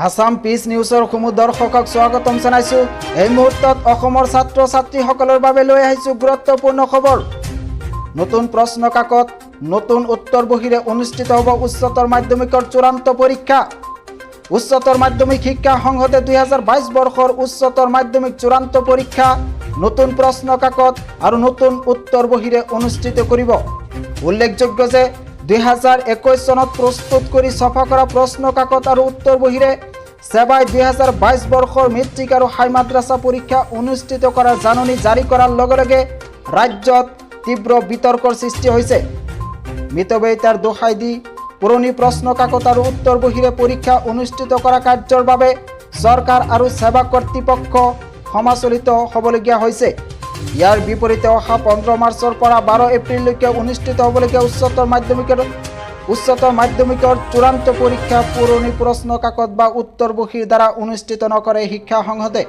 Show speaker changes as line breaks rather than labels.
Assam piece নিউজৰ সমূহ দৰ্শকক স্বাগতম জনাইছোঁ। এই মুহূৰ্তত অসমৰ ছাত্ৰ ছাত্ৰীসকলৰ বাবে লৈ আহিছোঁ গুৰুত্বপূৰ্ণ খবৰ। নতুন প্ৰশ্ন কাকত, নতুন উত্তৰ বহীৰে অনুষ্ঠিত হ'ব উচ্চতৰ মাধ্যমিকৰ চূড়ান্ত পৰীক্ষা। উচ্চতৰ মাধ্যমিক শিক্ষা সংসদে 2022 বৰ্ষৰ উচ্চতৰ মাধ্যমিক চূড়ান্ত পৰীক্ষা নতুন প্ৰশ্ন কাকত আৰু নতুন উত্তৰ বহীৰে অনুষ্ঠিত কৰিব। উল্লেখযোগ্য যে 2021 চনত প্ৰস্তুত কৰি ছপা কৰা প্ৰশ্ন কাকত আৰু উত্তৰ বহীৰে ছেবাই 2022 বৰ্ষৰ মেট্ৰিক আৰু হাই মাদ্ৰাছা পৰীক্ষা অনুষ্ঠিত কৰাৰ জাননী জাৰি কৰাৰ লগে লগে ৰাজ্যত তীব্ৰ বিতৰ্কৰ সৃষ্টি হৈছে। মিতব্যয়িতাৰ দোহাই দি পুৰণি প্ৰশ্ন কাকত আৰু উত্তৰ বহীৰে পৰীক্ষা অনুষ্ঠিত কৰা কাৰ্যৰ বাবে চৰকাৰ আৰু সেৱা কৰ্তৃপক্ষ সমালোচিত হ'বলগীয়া হৈছে। ইয়াৰ বিপৰীতে অহা 15 মাৰ্চৰ পৰা 12 এপ্ৰিললৈকে অনুষ্ঠিত হ'বলগীয়া উচ্চতৰ মাধ্যমিকৰ চূড়ান্ত পৰীক্ষা পুৰণি প্ৰশ্ন কাকত বা উত্তৰ বহীৰ দ্বাৰা অনুষ্ঠিত নকৰে শিক্ষা সংসদে।